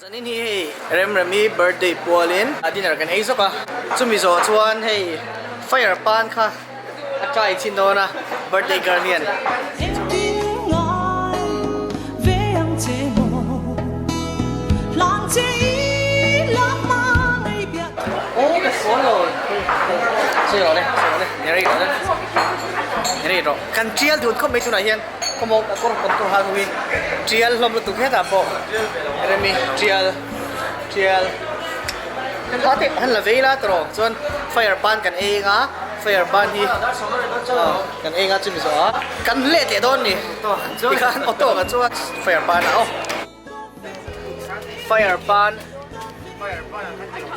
Zanin hi hei Remremi birthday pualin dinner kan ei zawk a, chumi zawh chuan hei fire pan kha a try chhin dawn a birthday girl hian. Aw ka sual lo sawi rawh le sawi rawh le ni rei rawh le ni rei rawh kan tial dun khawp mai tunah hian. Khawmaw a kawr kan kawr hal hui tial hlawm lutuk hetah pawh remi tial tial kha te han la vei la tawh chuan fire pan kan ei anga fire pan hi kan ei anga chumi zawh a kan leh teh dawn ni tikhan auto ka chuan fire pan a aw fire pan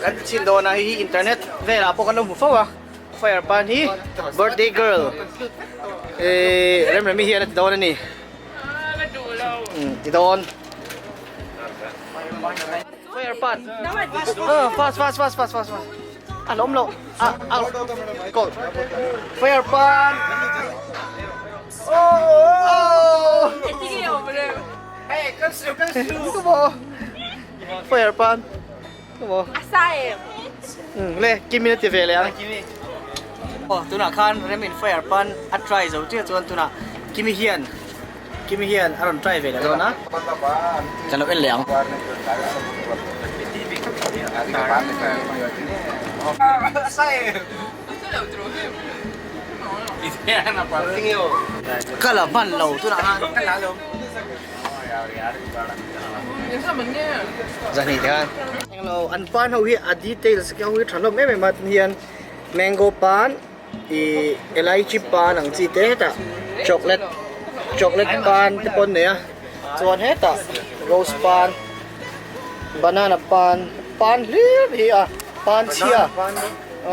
kan ti chhin dawn a hei hi internet velah pawh kan lo hmu fo a. Fire pan hi birthday girl eh Remremi hian a ti dawn a ni. Ti dawn. Fire pan. Oh, fast fast fast fast fast fast. A lawm lo. A a goal. Fire pan. Oh! Hey, kan su kan su. Come on. Fire pan. Le Kimi a ti ve leh ang. Aw tunah khan rem in fire pan a try zo chiah chuan tunah Kimi hian Kimi hian a rawn try ve leh dawn a. Kan lo en leh ang. Ka la hman lo tunah khan. Zahnih te khan. Englo an pan ho hi a details ho hi tha hlawm em em a tin hian mango pan ih elaichi pan ang chi te hetah chocolate chocolate pan te pawh an nei a chuan hetah rose pan banana pan pan hlir hi a pan chhia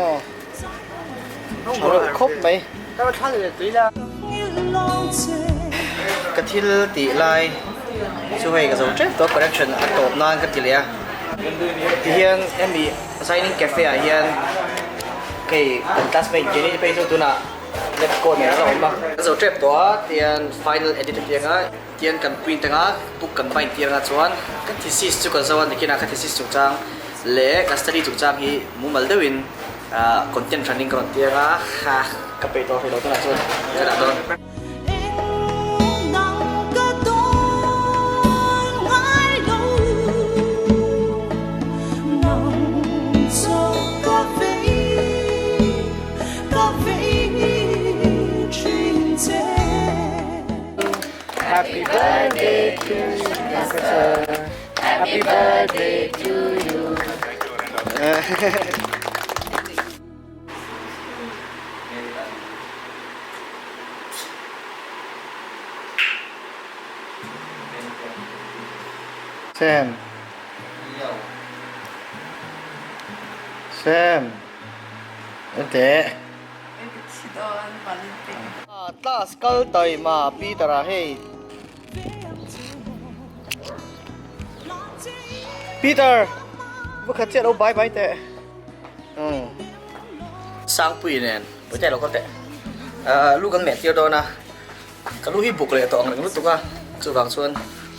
aw tha reuh khawp mai. Ka thil tih lai chu hei ka zo tep tawh correction a tawp nan ka ti leh a tihian hemi signing cafe ah hian hei kan classmate Jenny te phei chu tunah lab coat nen a la awm a ka zo tep tawh a tihian final edit a piang a tihian kan print anga book kan bind tir anga chuan ka thesis chu ka zo a nikinah ka thesis chungchang leh ka study chungchang hi mumal deuhin Content hran in ka rawn tir a, ha ka peih tawh hrih lo tunah chuan ka dah dawn. Happy birthday to you Happy birthday to you Sam Sam Ente Class kal taima Peter a hei Peter va khat chiah lo bai bai teh umm Sangpui nen pawh lo ka teh ah lu kan meh tir dawn a ka lu hi buk leh tawh ang reng lutuk a chuvang chuan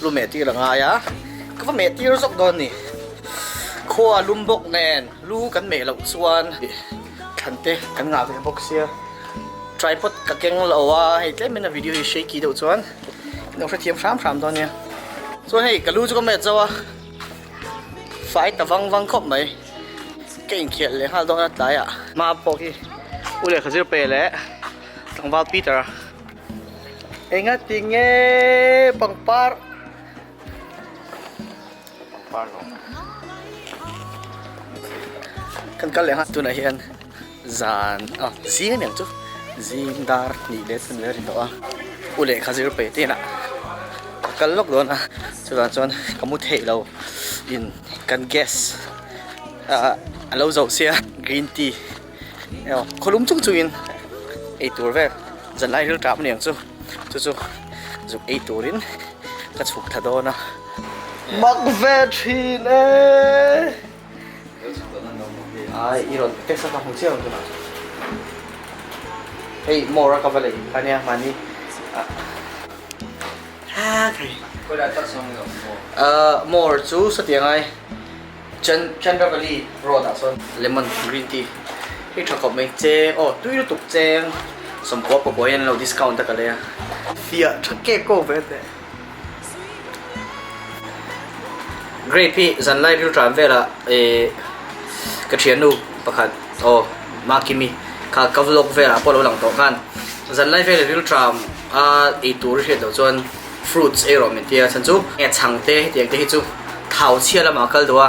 lu meh tir a ngai a ka va meh tir zawk dawn ni khua lum bawk nen lu kan meh loh chuan thlan te kan ngah ve bawk sia. Tripod ka keng lo a, hei tlem in a video hi shaky deuh chuan in lo hrethiam hram hram dawn nia. Chuan hei ka lu chu ka met zo a, fai ta vang vang khawp mai. Ka inkhelh leh nghal dawn a tlaiah. Hma pawh khi U lehkha zir pe leh tlangval Peter a. Enga tinge pangpar. Pangpar lo. Kan kal leh nghal tunah hian. Zan ah zing aniang chu zing dar hnih leh chhun vel a ni tawh a u lehkha zir peih te inah ka kal lawk dawn a chuvang chuan ka mu theih lo in kan gas ah a lo zo sia green tea emaw khawlum chung chungin ei tur vel zan lai ril tap aniang chu chu chu zuk ei turin ka chhuk thla dawn a mak ve thin e. Ai i rawn test a ka hmu chiah ang tunah hei mora ka va lei kha nia mahni ah kai. More chu satiang ai Chandra Valley road ah sawn lemon green tea hi tha khawp mai cheng aw tui lutuk cheng sawmkua pakua hian an lo discount a ka lei a. Fiah tha kek aw ve teh. Grape hi zanlai ril tlan velah eh ka thiannu pakhat aw Makimi kha ka vlog velah pawh a lo lang tawh khan zanlai velah ril tram a eitur i hriat loh chuan fruits ei rawh min tia chhan chu nge chhang te hetiang te hi chu thau chhia lamah a kal duh a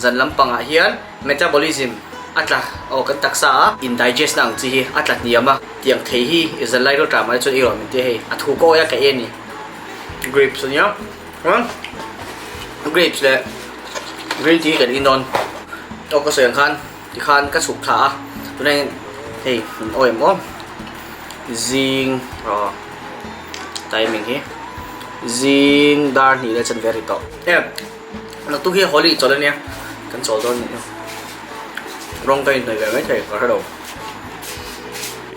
zan lampangah hian metabolism a tla aw kan taksa a in digest na ang chi hi a tla hniam a tiang thei hi zanlai ril tram ah te chuan ei rawh min tia hei a thu kawi a ka en ni. Grapes a nia chuan grapes leh green tea kan in dawn aw ka sawi ang khan tikhan ka chhuk thla a tunah hian hei an awi em aw zing aw timing hi zing dar hnih leh chanve a ri tawh e naktuk hi holi chawlh a nia kan chawl dawn nih chu rawng ka inhnawih ve maithei ka hrelo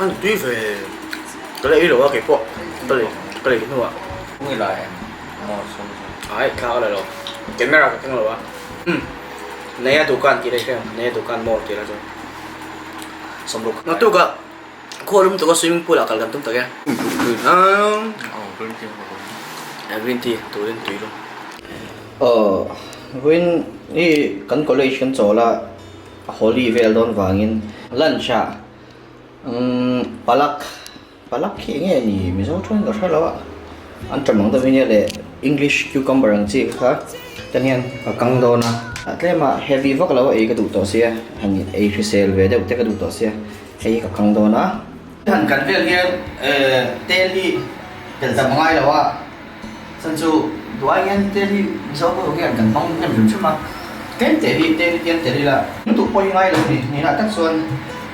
a tui ve. Ka la ei lo a keipawh ka lei ka lei hnuah. Nge la em maw sawi chu. Ai thla ka la lo camera ka keng lo a umm Naya dukan tih la i hria ang Naya dukan mall tih la chu Sawmruk. Naktuk ah khua lum tuk a swimming pool ah kal kan tum tak e. Green tea ka rawn. Green tea turin tui lum. Aw vawiin hi kan college kan chawl a Holi vel dawn vangin lunch ah Umm palak palak khi eng nge ni mizo chuan ka hre lo a an ṭam ang deuh hi nia leh english cucumber ang chi kha tan hian ka kang dawn a a tlem a heavy vak lo a ei ka duh tawh sia han ei hrisel ve deuh te ka duh tawh sia hei hi ka kang dawn a. Han kan vel hian eh tel hi tel tam a ngai lo a. Chuan chu duai hian tel hi Mizo ho hian kan hmang hnem hrim hrim a, tlem te hi tel hi tiang tel ila lutuk pawh hi ngai lo ni, nihna tak chuan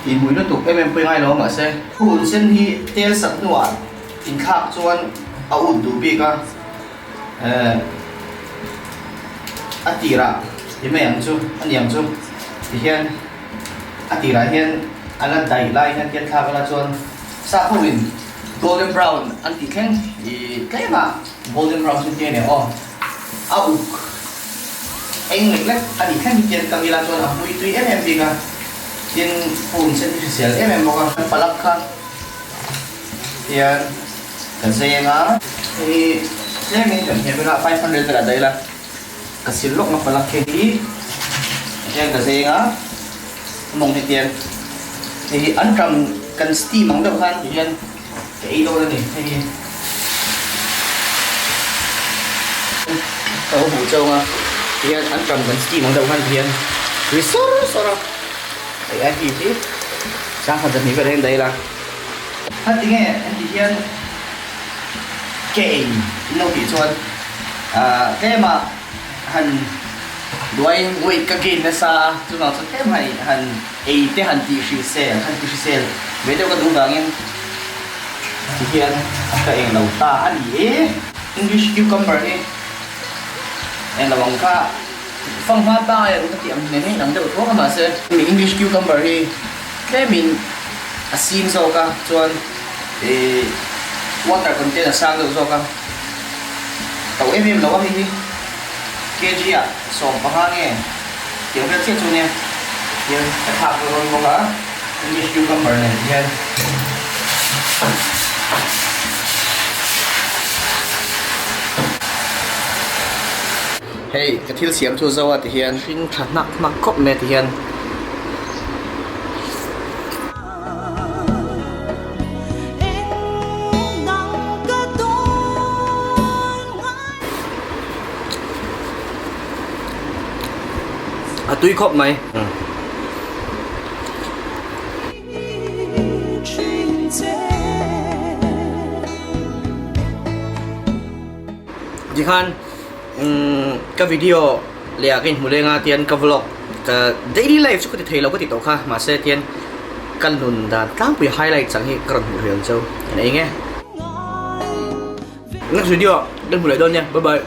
tihmui lutuk em em pawh hi ngai lo mahse hun sen hi tel sak hnuah inthlak chuan a ut duh bik a, eh a tirah ti mai ang chu a ni ang chu tihian a tirah hian a la daih lai hian tiang thlak ila chuan sap ho in Golden brown an tih thleng i tlem a golden brown chu tia nia aw a uk eng lek lek a nih thleng hi tian ka mila chuan a hmui tui em em bik a tin phone sen hi hrisel em em bawk a kan palak kha tian ka zeng a hei tlem in kan hniam ila 500 vel ah daih ila ka sil lawk na palak khi hi tian ka zeng a. Mawng hi tian hei hi an ṭang kan steam ang deuh khan ti hian ka ei dawn a ni hei hi ka ho hmuh chauh a ti hian an ṭang kan steam ang deuh khan ti hian ri sawr sawr a hei a heat hi sangkhat zahnih vel hian daih ila kha tinge an tih hian ke ei in lo tih chuan ah tlem ah Han duaiin weight ka gain nasa a, chuvang chu tlem han han ei te han tih hrisel, han ti hrisel ve deuh ka duh vangin tihian ka eng lo ta a ni e. English cucumber hi eng lo ang kha fanghma dai ang ka tih ang nen hi ang deuh thuak a mahse English cucumber hi tlemin a sim zawk a chuan ih water content a sang deuh zawk a. To em em lo a hei hi kg ah 15 nge tiang vel chiah chu nia tiang ka thlak dawn rawn bawk a english cucumber nen hian. Hei ka thil siam chu zo a ti hian hring tha hnak hnak khawp mai a ti hian. A tui khawp mai. Tikhan ka video leh ah ka inhmu leng a tian ka vlog ka daily life chu ka ti thei lo ka ti tawh kha mahse tian ka nun dan tlangpui highlight chang hi ka rawn hmuh hrih ang cheu. Kan ei nge. Next video kan hmu leh dawn nia bye bye.